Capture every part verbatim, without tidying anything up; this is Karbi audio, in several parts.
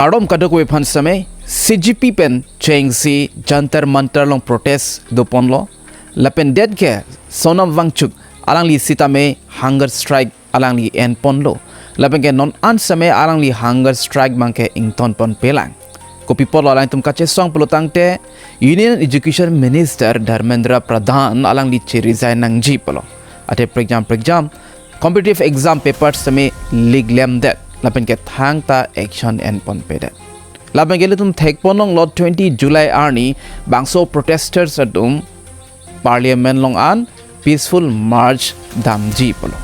Arom kadokave aphan sitame C G P pen chengsi Jantar Mantar along protest doponlo. Lapen det ke Sonam Wangchuk alangli sitame hunger strike alangli enponlo. Lapen ke non an sitame alangli hunger strike abangke ingtonponpelang. Kopi apotlo alangtum kachesong pulotangte Union Education Minister Dharmendra Pradhan alangli che-resign nangji pulo. Athe prekjam prekjam competitive exam papers sitame leak lemdet. Lapen ke thangta action enponpedet. Lapen ke ilitum thekponlonglo twenty July arni bangso protesters atum Parliament along an peaceful march damji pulo.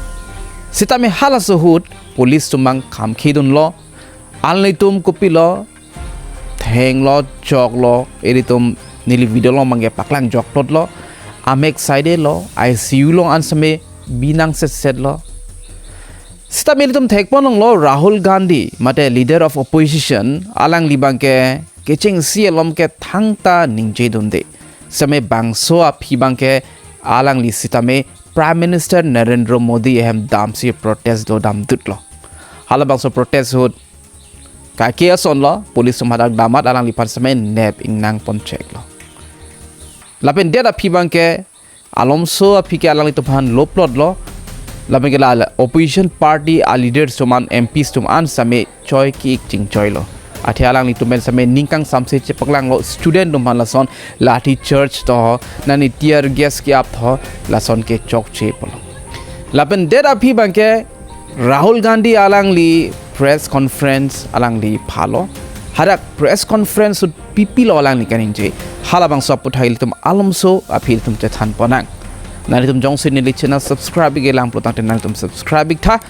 Sitame halaso ahut police atum abang khamkhidunlo. Alanglitum kopilo, thenglo, choklo, ilitum neli video along abangke paklang jokplotlo. Amek saidelo, I C U along an sitame binang setsetlo. Sitame ilitum thekponlonglo Rahul Gandhi, mate leader of opposition, alangli abangke kechengsi alom ke thangta ningjedunde. Sitame bangso aphi abangke alangli sitame Prime Minister Narendra Modi ahem damsi protest dodamdutlo. Halabangso protest ahut kaike asonlo, police atum hadak damat alangliphan sitame nep ingnangponcheklo. Lapen det aphi abangke alomso aphi ke alanglitum aphan loplotlo. Lapen ke la opposition party a leaders atum an, M Ps atum an sitame choi ki-ik chingchoilo. Athe alanglitum pen sitame ning kangsamse chepaklanglo, student atum aphan lason lathi charge tho, nani tear gas ke-ap tho, lason ke chokche pulo. Lapen det aphi abangke Rahul Gandhi alangli press conference alangli phalo. Hadak press conference ahut pipilo alangli kaningje. Halabangso aputhak ilitum alomso aphi ilitum chethanponang. Nanglitum jongsi neli channel subscribe ik-e lang pulotangte nanglitum subscribe iktha.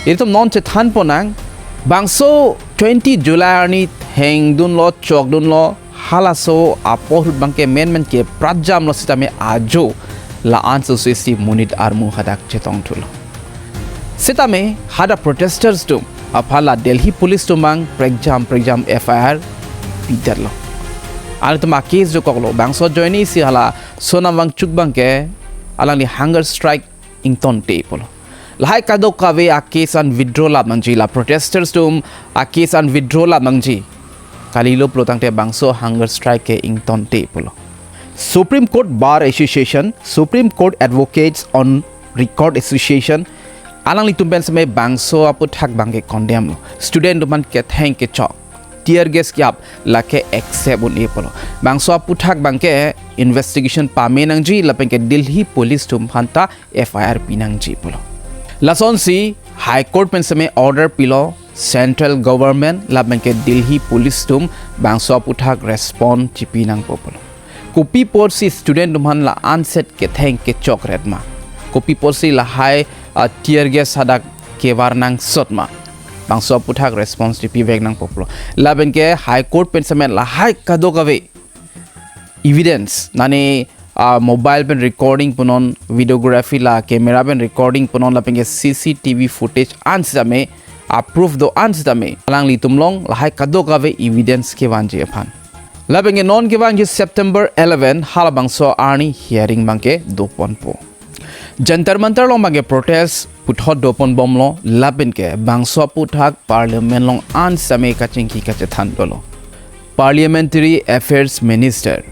Ilitum non chethanponang. Bangso twenty July arni thengdunlo, chokdunlo, halaso apor ahut abangke menmen ke pratjamlo sitame ajo la-an sosesi monit armu hadak chetongthulo. Sitame hadak protesters atum aphan la Delhi police atum abang prekjam prekjam F I R pidetlo. Alanglitum a-case dokoklo, bangso ajoine si hala Sonam Wangchuk abangke alangli hunger strike ingtonte pulo. Lahai kadokave a-case an withdraw lap nangji, la protesters atum a-case an withdraw lap nangji. Kalilo pulotangte bangso hunger strike ke ingtonte pulo. Supreme Court Bar Association, Supreme Court Advocates on Record Association, alanglitum pen sitame bangso aputhak abangke condemn lo. Student atum aphan ketheng kechok, tear gas ke-ap, lake accept un-e pulo. Bangso aputhak abangke investigation pame nangji lapen ke Delhi police atum aphanta F I R pinangji pulo. Lasonsi High Court pen sitame order pilo Central Government lapen ke Delhi Police atum bangso aputhak respond chipi nangpo pulo. Kopi apotsi student atum aphan la-anset ketheng kechokret ma? Kopi apotsi lahai, ah, tear gas hadak kevar nangsot ma? Bangso aputhak response chipivek nangpo pulo. Lapen ke High Court pen sitame lahai kadokave evidence, nani, ah, mobile pen recording punon, videography la camera pen recording punon lapen ke C C T V footage an sitame, ah, proof do-an sitame alanglitum along lahai kadokave evidence kevanji aphan. Lapen ke non kevangji September eleven halabangso arni hearing abangke doponpo. Jantar Mantar along abangke protest puthot doponbomlo lapen ke bangso aputhak Parliament along an sitame kachingki kachethan dolo. Parliamentary Affairs Minister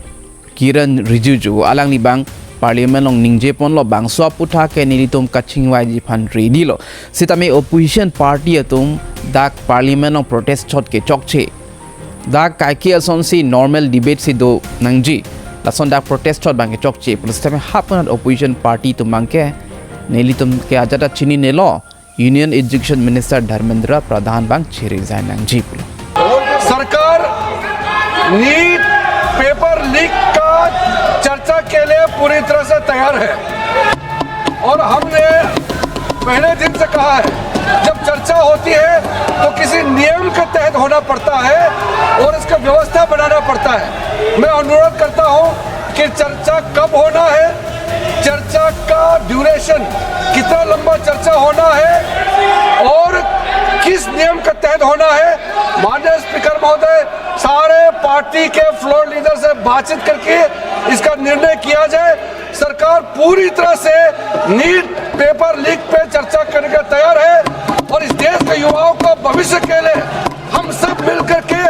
Kiren Rijiju alangli abang Parliament along ningjeponlo bangso aputhak ke nelitum kachingvaiji aphan ready lo. Sitame opposition party atum dak Parliament along protest chot ke chokche. Dak kaike asonsi normal debate si do nangji. Lason dak protest chot abangke chokche pulo sitame hapunat opposition party atum abangke nelitum ke ajat chinine lo. Union Education Minister Dharmendra Pradhan abang che-resign nangji pulo. सरकार NEET paper leak का चर्चा के लिए पूरी तरह से तैयार है और हमने पहले दिन से कहा है, जब चर्चा होती है तो किसी नियम के तहत होना पड़ता है और इसका व्यवस्था बनाना पड़ता है। मैं अनुरोध करता हूं कि चर्चा कब होना है, चर्चा का ड्यूरेशन, कितना लंबा चर्चा होना है और किस नियम के तहत होना है। माननीय स्पीकर महोदय, सारे पार्टी के फ्लोर लीडर से बातचीत करके इसका निर्णय किया जाए। सरकार पूरी तरह से नीट पेपर लीक पे चर्चा करने का तैयार है और इस देश के युवाओं का भविष्य के लिए हम सब मिलकर के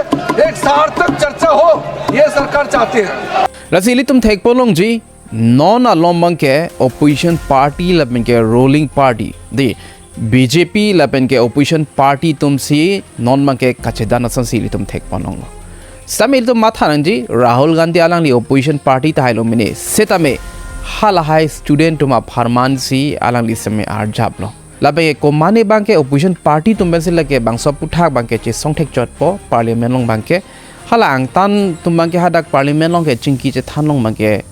एक सार्थक चर्चा हो, ये सरकार चाहती है। Lasi ilitum thekponlongji, non along abangke opposition party lapen ke ruling party, dei, B J P lapen ke opposition party atumsi non abangke kachedan asonsi ilitum thekponlonglo. Sitame ilitum matha nangji, Rahul Gandhi alangli opposition party tahai lo mene. Sitame halahai student atum apharmansi alangli sitame arjaplo. Lapen ke komatne abangke opposition party atum pensi lake bangso aphuthak abangke chesong thekchotpo parliament along abangke. Hala angtan atum abangke hadak parliament along ke chingki chethanlong abangke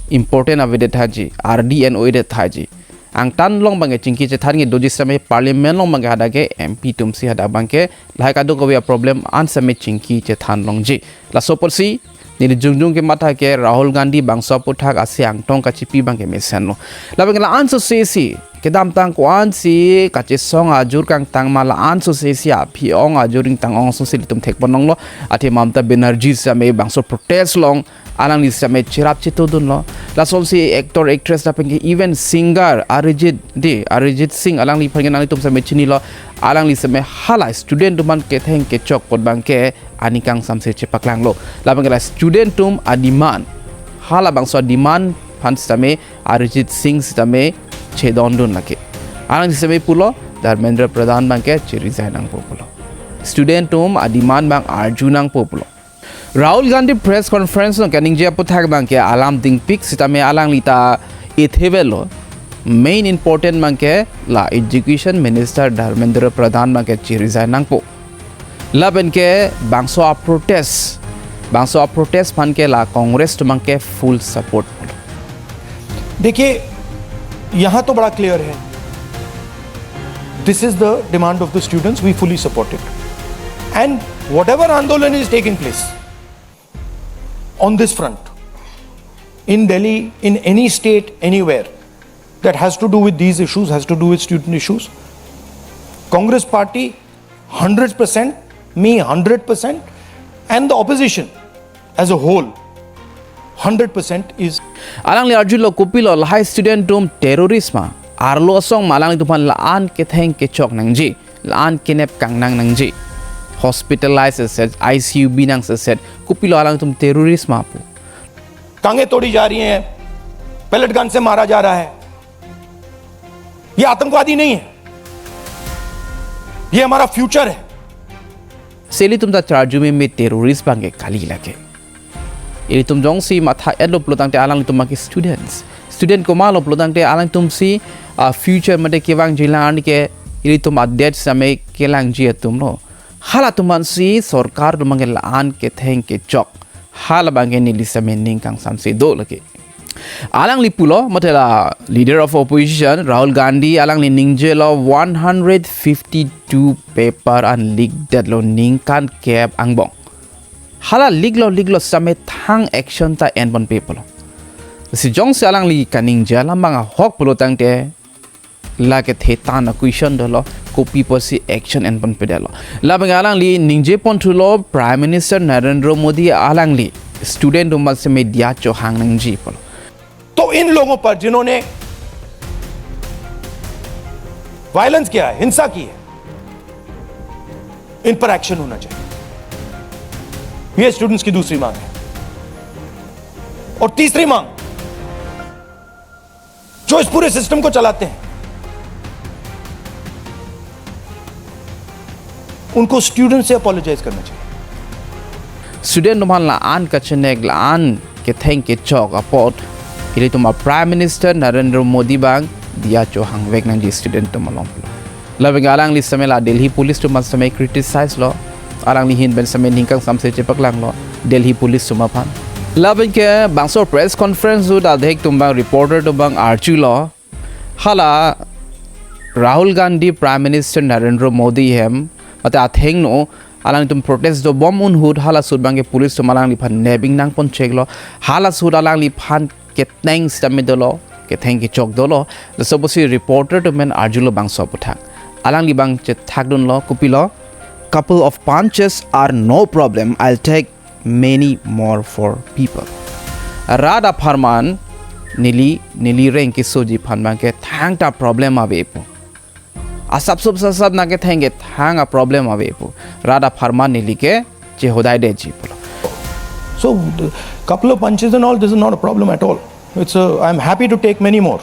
important avedet thaji, ardi en-oedet thaji. Angtan along abangke chingki chethan ke doji sitame parliament along abangke hadak ke M P atumsi hadak abangke lahai kadokave aproblem an sitame chingki chethanlongji. Laso apotsi neli jongjong kematha ke Rahul Gandhi bangso aphuthak asi angtong kachipi abangke mesenlo. Lapen ke la-an sosesi kedamtang ko-ansi kachesong ajur kangtang ma, la-an sosesi aphi ong ajur ingtang ong asonsi ilitum thekponlonglo. Athe Mamata Banerjee sitame bangso protest along alangli sitame cherap chetodunlo. Lasonsi actor, actress lapen ke even singer Arijit, dei, Arijit Singh alangliphan ke nanglitum sitame chinilo. Alangli sitame hala student atum aphan ketheng kechok apot abangke aning kangsamse chepaklanglo. Lapen ke la student atum ademand, halabangso ademand aphan sitame Arijit Singh sitame chedondun lake. Alangli sitame pulo, Dharmendra Pradhan abangke cheresign nangpo pulo. Student atum ademand abang arju nangpo pulo. Rahul Gandhi press conference along kaningje aphuthak abangke alam dingpik sitame alangli ta ethevelo. Main important abangke la Education Minister Dharmendra Pradhan abangke cheresign nangpo. Lapen ke bangso aprotest, bangso aprotest aphan ke la Congress atum abangke full support. देखिए, यहाँ तो बड़ा क्लियर है, this is the demand of the students, we fully support it, and whatever आंदोलन is taking place on this front, in Delhi, in any state, anywhere that has to do with these issues, has to do with student issues, Congress party, hundred percent, me, hundred percent, and the opposition as a whole, hundred percent is. Alangli arjulo, kopilo lahai student atum terrorist ma, arlo asong ma alanglitum aphan la-an ketheng kechok nangji, la-an kenep kangnang nangji, hospitalize aset, I C U binang aset, kopilo alangtum terrorist ma pu? टांगें तोड़ी जा रही हैं, pellet gun से मारा जा रहा है, ये आतंकवादी नहीं है, ये हमारा फ्यूचर है। Lasi ilitum ta charju meme terrorist abangke kali lake. Ilitum jongsi matha-etlo pulotangte alanglitum abangke students. Student komatlo pulotangte alangtumsi a future mate kevangji lang arni ke ilitum adet sitame kelangji atumlo. Halatum aphansi sorkar atum abangke la-an ketheng kechok. Hala abangke neli sitame ning kangsamse do lake. Alangli pulo, mate la leader of opposition Rahul Gandhi alangli ningjelo one hundred fifty-two paper an leak detlo ningkan kep angbong. Hala leaklo leaklo sitame thang action ta enponpe pulo. Lasi jongsi alangli kaningje alam abang ahok pulotangte lake thetan a question dolo, kopi pusi action enponpedetlo. Lapen ke alangli ningjeponthulo Prime Minister Narendra Modi alangli student atum aphansi media chohang nangji pulo. तो इन लोगों पर जिन्होंने वायलेंस किया है, हिंसा की है, इन पर एक्शन होना चाहिए। ये स्टूडेंट्स की दूसरी मांग है। और तीसरी मांग, जो इस पूरे सिस्टम को चलाते हैं, उनको स्टूडेंट से अपोलोजाइज करना चाहिए। Student atum aphan la-an kachenek, la-an ketheng kechok apot ilitum a Prime Minister Narendra Modi abang diya chohangvek nangji student atum along. Lapen ke alangli sitame la Delhi police atum aphan sitame criticize lo. Alangli ahin pen sitame ning kangsamse chepaklanglo Delhi police atum aphan. Lapen ke bangso press conference ahut adhek atum abang, reporter atum abang arjulo, hala Rahul Gandhi, Prime Minister Narendra Modi hem mate athengno alangtum protest dobom ahut hala ahut abangke police atum alangliphan nep-ing nangponcheklo. Hala ahut alangliphan keteng sitame dolo, ketheng kechok dolo. Laso apotsi reporter atum pen arjulo bangso aphuthak. Alangli abang chethakdunlo, kopilo, "Couple of punches are no problem, I'll take many more for people." Rat apharman neli, neli reng kesoji aphan abangke thangta problem ave pu. asap sup sasap nangketheng kethang a problem ave pu. Rat apharman neli ke chehodai detji pulo. So, the couple of punches and all, this is not a problem at all. It's a, I'm happy to take many more.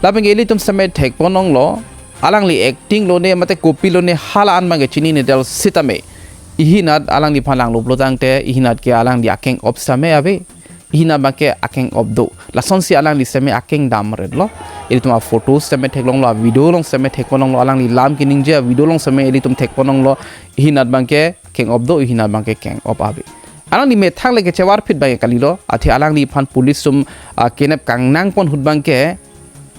Lapen ke ilitum sitame thekponlonglo, alangli acting lone mate kopi lone hala an abang ke chinine del sitame. Ihinat alangliphan langlo pulo tangte, ihinat ke alangli akeng-op sitame ave. Ihinat abang ke akeng-op do. Lasonsi alangli sitame akeng damretlo. Ilitum a photo sitame theklonglo, a video along sitame thekponlonglo, alangli lam keningje a video along sitame ilitum thekponlonglo. Ihinat abang ke keng-op do, ihinat abang ke keng-op ave. Alangli methang le kechevarphit abang ke kalilo, athe alangliphan police atum, ah, kenep kangnangpon ahut abang ke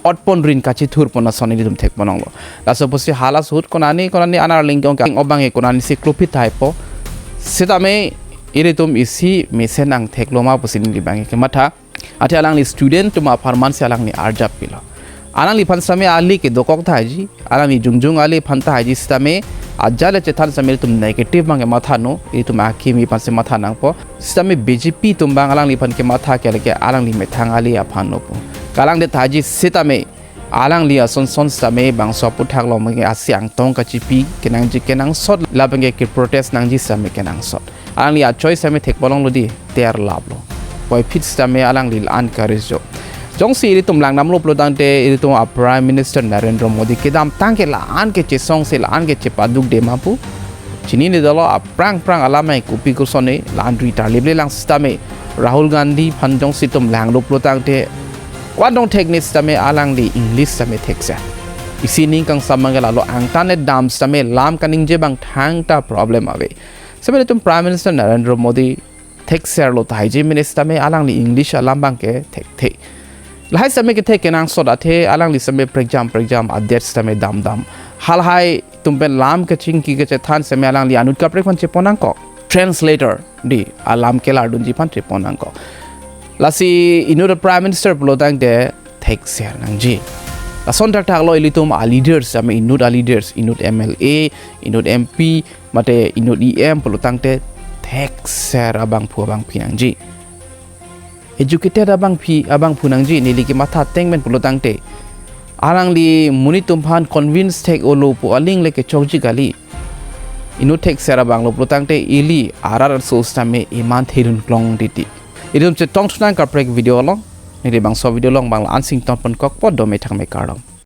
otpon rin kachithurpon ason ilitum thekponlonglo. Laso pusi hala ahut konani konani anerling ke-ong ke keng-op abang ke konanisi klophit tahaipo. Sitame ilitum isi mesen nangtheklo ma pusi neli abang ke kematha. Athe alangli student atum apharmansi alangli arjap pilo. Alangliphan sitame ale kedokok tahaiji, alangli jongjong ale aphan tahaiji sitame, ajat le chethan sitame ilitum negative abang kematha non, ilitum akimi aphansi matha nangpo. Sitame B J P atum abang alangliphan kematha ke lake alangli methang ale aphan lo pu. Kalang det tahaiji sitame, alangli ason son sitame bangso aphuthak along abang ke asi angtong kachipi kenangji kenangsot, lapen ke keprotest nangji sitame kenangsot. Alangli a choice sitame thekponlonglo di, terlaplo. Puvoiphit sitame alangli la-an courage jo. Jongsi ilitum langdamlo pulo tangte, ilitum a Prime Minister Narendra Modi kedamtang ke la-an kechesongse, la-an kechepadukde ma pu chinine dolo. Aphrang phrang alam ai kopi kosonne la-an ri tarleple lang sitame, Rahul Gandhi aphan jongsi itum langlo pulo tangte, kwan dong thekne sitame alangli English sitame thekser. Isi ning kangsam abang ke lalo, angtan et dam sitame lam kaningje abang thangta problem ave. Sitame ilitum Prime Minister Narendra Modi thekserlo tahai, je mene sitame alangli English alam abang ke thekthe. Lahai sitame kethek kenangsot, athe alangli sitame prekjam prekjam adet sitame damdam. Halahai atum pen lam kachingki kachethan sitame alangli anut kaprek aphan chepon nangkok. Translator di alam kelardunji aphan chepon nangkok. Lasi inut a Prime Minister pulo tangte thekser nangji. Lason thakthak lo ilitum a leaders, sitame inut a leaders, inut M L A, inut M P, mate inut E M pulo tangte thekser abangphu abangphi nangji. Educated abangphi abangphu nangji, neli kematha ateng pen pulo tangte. Alangli monit atum aphan convince thek-olo pu aling le kechokji kali. Inut thekser abang lo pulo tangte ili arat aso sitame iman thedun klong titi. Ilitum chetongthu nang kaprek video along. Neli bangso video along abang la-an si ingtonpon kokpo, dome thakme kardom.